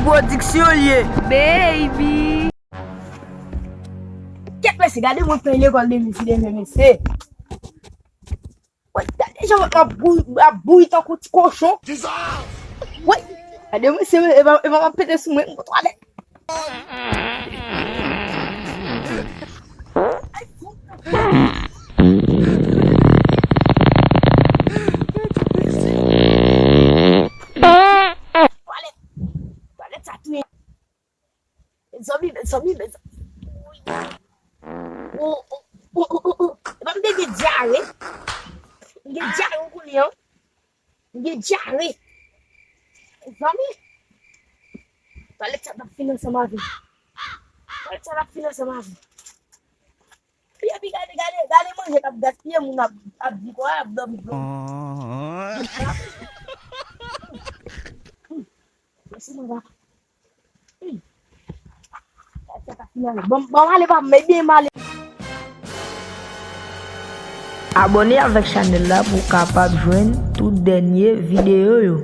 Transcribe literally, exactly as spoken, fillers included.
Pwodiksyon l ye. Baby. Kèt mesye, gade mwen fè lekòl depi si demen mesye. Woy, gade jan mwen ap bouyi, ap bouyi tankou ti kochon. Woy, gade mwen se e pa e pa m ap pete sou mwen, mwen twalèt. Twalèt. Twalèt sa touye. Mezanmi, mezanmi, mezanmi. Oh, oh, oh, oh, oh, oh. Epa m te gen dyare. M gen dyare ou konnen an. M gen dyare. Mezanmi. Twalèt sa t ap fini ansanm avè m. Twalèt sa t ap fini ansanm avè m. Epi gade, gade, gade manje k ap gaspiye, moun ap, ap di kwa, ap dòmi dlo. Mèsi, mwen pa. Bon, bon, ale pa, men byen m ale. Abòne avèk chanèl la pou w kapab jwenn tout dènye videyo yo.